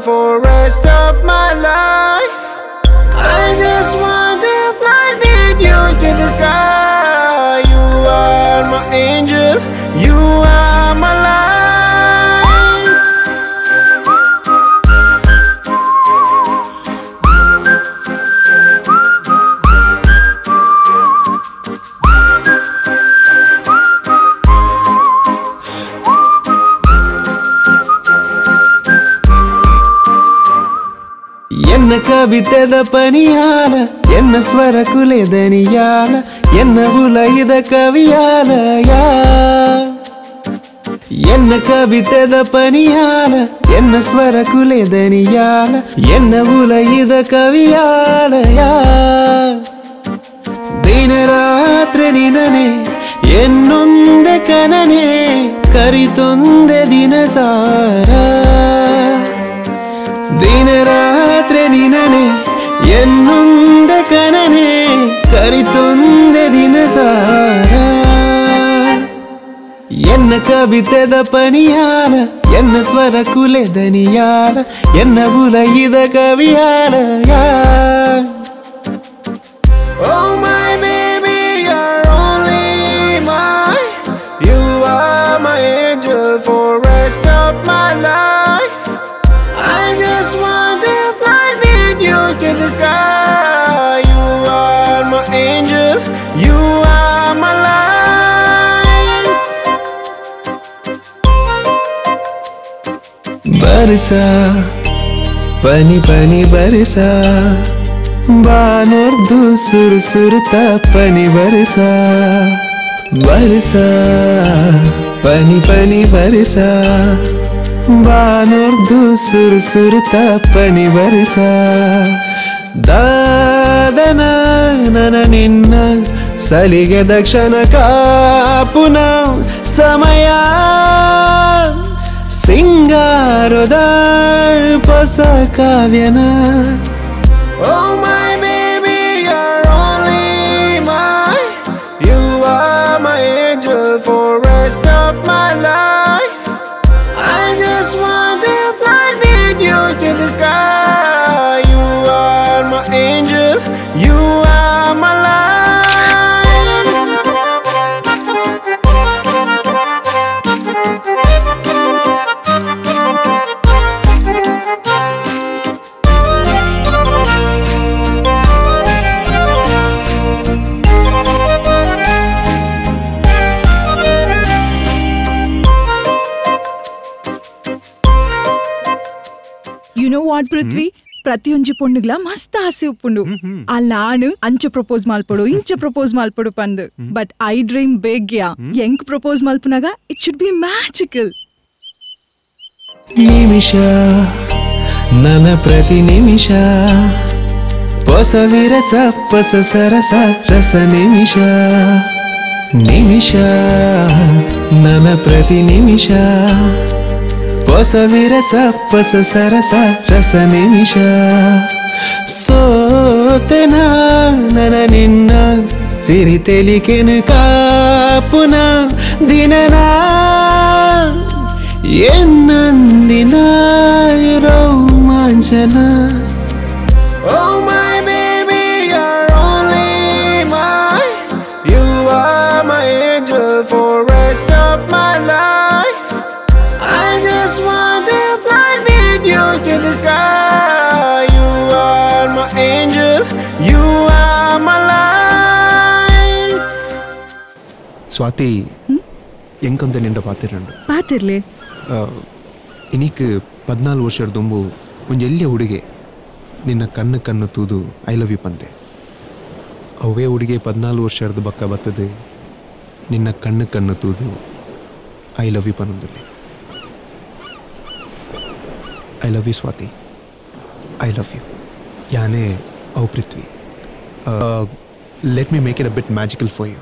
for rest of my life. I just want to fly with you to the sky. You are my angel, you are my life. ಎನ್ನ ಕವಿತೆದ ಪನಿಯಾಲ, ಎನ್ನ ಸ್ವರ ಕುಲೆದನಿಯಾಲ, ಎನ್ನ ಉಲೈದ ಕವಿಯಾಲ ಯಾ. ಎನ್ನ ಕವಿತೆದ ಪನಿಯಾಲ, ಎನ್ನ ಸ್ವರ ಕುಲೆದನಿಯಾಲ, ಎನ್ನ ಉಲೈದ ಕವಿಯಾಲ ಯಾ. ದಿನ ರಾತ್ರಿ ನಿನನೆ ಎನ್ನೊಂದೆ ಕನನೆ, ಕರಿತೊಂದೆ ದಿನ ಸಾರ. ದಿನ ರಾತ್ರಿ ನಿನನೆ ಎನ್ನೊಂದೆ ಕನನೆ, ಕರಿತೊಂದೆ ದಿನ ಸಾರ. ಎನ್ನ ಕವಿತೆದ ಪನಿಯಾಲ, ಎನ್ನ ಸ್ವರ ಕುಲೆದನಿಯಾಲ, ಎನ್ನ ಉಲೈದ ಕವಿಯಾಲ ಯಾ. Oh my baby, you're only mine. You are my angel for rest of my life. I just want to fly with you to the sky. You are my angel, you are my life. Barsa ಪನಿ ಪನಿ ಬರ್ಸಾ, ಬಾನೊರ್ದು ಸುರು ಸುರುತ ಪನಿ ಬರ್ಸಾ. ಬರ್ಸಾ ಪನಿ ಪನಿ ಬರ್ಸಾ, ಬಾನೊರ್ದು ಸುರು ಸುರುತ ಪನಿ ಬರ್ಸಾ. ದಾದನ ನನ ನಿನ್ನ ಸಲಿಗೆ ದಕ್ಷಿಣ ಕಾಪುನ ಸಮಯ, ಸಿಂಗಾರದ ಹೊಸ ಕಾವ್ಯನ. Oh my baby, you're only mine. You are my angel for rest of my life. I just want to fly with you to the sky. You are my angel, you are my life. You know what, Prithvi? ಪ್ರತಿಯೊಂಜಿ ಪೊಣ್ಣುಗ್ಲ ಮಸ್ತ್ ಆಸೆ ಉಪ್ಪುಂಡು. ಆ ನಾನು ಅಂಚ propose ಮಾಲ್ಪಡು, ಇಂಚ propose ಮಾಲ್ಪಡು ಪಂದು. But I dream big yeah. ಎಂಕ್ ಪ್ರಪೋಸ್ ಮಾಲ್ಪುನಾಗ it should be magical. ನಿಮಿಷ ನನ್ನ ಪ್ರತಿ ನಿಮಿಷ, ಹೊಸ ವಿರಸ ಪಸ ಸರಸ ರಸ ನಿಮಿಷ. ನಿಮಿಷ ನನ್ನ ಪ್ರತಿ ನಿಮಿಷ, ಹೊಸ ವಿರಸ ಪಸ ಸರಸ ರಸ ನಿಮಿಷ. ಸೋತೆನ ನನ ನಿನ್ನ ಸಿರಿ ತೆಲಿಕೆನ ಕಾಪುನ ದಿನನ, ಎನ್ನಂದಿನ ರೋಮಾಂಚನ. Oh my baby, you're only mine. You are my angel for rest of my life. I just want to fly with you to the sky. You are my angel, you are my life. Swati, ಎಂಕಂತ ನಿಂಡ ಪಾತಿರಂಡು ಪಾತಿರ್ಲಿ. ಇನಿಕ್ 14 ವರ್ಷದ ದುಂಬು ಒಂಜಿ ಎಲ್ಲಿಯ ಹುಡುಗೆ ನಿನ್ನ ಕಣ್ಣು ಕಣ್ಣು ತೂದು I love you ಪಂತೆ. ಅವೇ ಹುಡುಗೆ 14 ವರ್ಷದ ಬಕ್ಕ ಬತ್ತದು ನಿನ್ನ ಕಣ್ಣು ಕಣ್ಣು ತೂದು I love you ಪನೊಂದುಲ್ಲೆ. I love you Swati, I love you. ಯಾನೇ ಅವು Prithvi. Let me make it a bit magical for you.